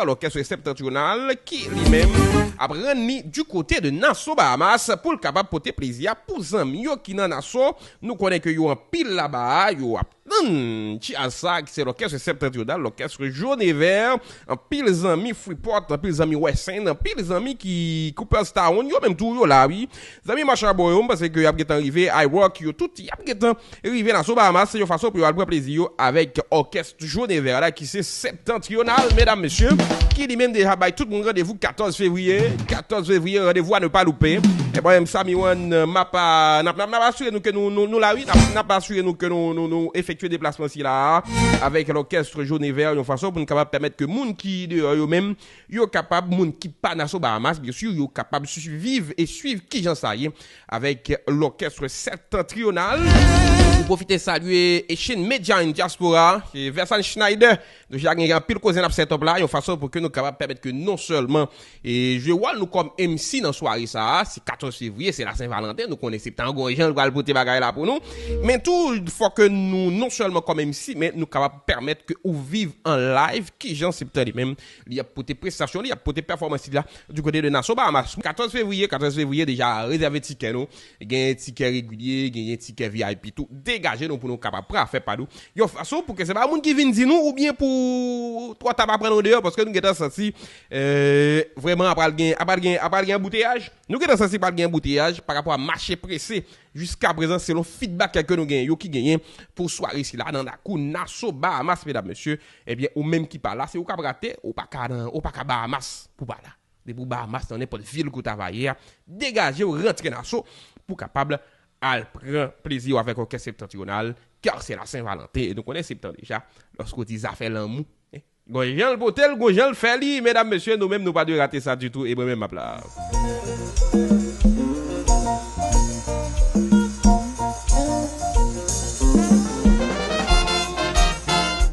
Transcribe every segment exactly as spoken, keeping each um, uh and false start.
Lòkès Septantriyonal ki li menm ap rann li du côté de Nassau Bahamas pou l kapab pote plezi a pou zanmi yo ki nan Nassau. Nou konnen ke yo anpil laba a, yo ap tann djaz sa ki se Lòkès Septantriyonal, Lòkès Jaune et Vert, anpil zanmi Freeport, anpil zanmi West End, anpil zanmi ki Cooperstown, yo menm tou yo la wi. Zanmi Marshall Boyo, m panse ke y ap gentan rive, I-Rock, yo tout, y ap gentan rive Nassau Bahamas, se yon fason pou yo al pran plezi yo avèk òkès Jaune et Vert la ki se Septantriyonal, medam, mesye, ki li menm deja bay tout moun randevou katòz fevriye. Katòz fevriye, randevou a ne pa loupe. E mwen menm, Sami Wan, m ap, n ap, n ap, n ap asire nou ke nou, nou, nou la wi, n ap, n ap asire nou ke nou, nou, nou efektye deplasman sila a avèk lòkès Jaune et Vert, yon fason pou nou kapab pèmèt ke moun ki deyò yo menm, yo kapab, moun ki pa Nassau Bahamas, byen si, yo kapab swiv e swiv kijan sa ye avèk lòkès Septantriyonal. Nou pwofite salye Echin Media in Diaspora, se Versan Schneider. Nou deja gen anpil koze n ap set up la, yon fason pou ke nou kapab pèmèt ke non sèlman e jwe wòl nou kòm M C nan sware sa a, se katòz fevriye, se la Sen Valanten, nou konnen se tan gwo jan l pral pote bagay la pou nou. Men tou, fò ke nou, non sèlman kòm M C, men nou kapab pèmèt ke ou viv an live kijan Septan li menm, li ap pote prestasyon, li ap pote pèfòmans li la du côté de Nassau Bahamas. Katòz fevriye, katòz fevriye, deja rezève tikè nou. Genyen tikè regilye, genyen tikè V I P tou. Degaje nou pou nou kapab pran afè pa nou yon fason pou ke se pa moun ki vin di nou oubyen pou twò ta pa pran nou deyò, paske nou gentan santi, eh, vrèman, ap pral gen, ap pral gen, ap pral gen anbouteyaj. Nou gentan santi pral gen anbouteyaj pa rapò a mache prese. Jiska prezan, selon feedback ke nou genyen, yo ki genyen pou sware sila nan lakou Nassau Bahamas, medam, mesye, ebyen, ou menm ki pa la, se ou k ap rate, ou pa ka nan, ou pa ka Bahamas pou pa la. Depi w Bahamas, nan nenpòt vil ke w ta va ye a, degaje w, rantre Nassau pou kapab al pran plezi w avèk òkès Septantriyonal, kar se la Sen Valanten, e nou konnen Septan deja, lòske w di zafè lanmou, eh, gon jan l pote l, gon jan l fè li, medam, mesye, nou menm, nou pa dwe rate sa ditou, e mwen menm, m ap la.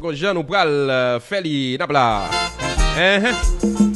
Gon jan nou pral, euh, fè li, n ap la. Enhen.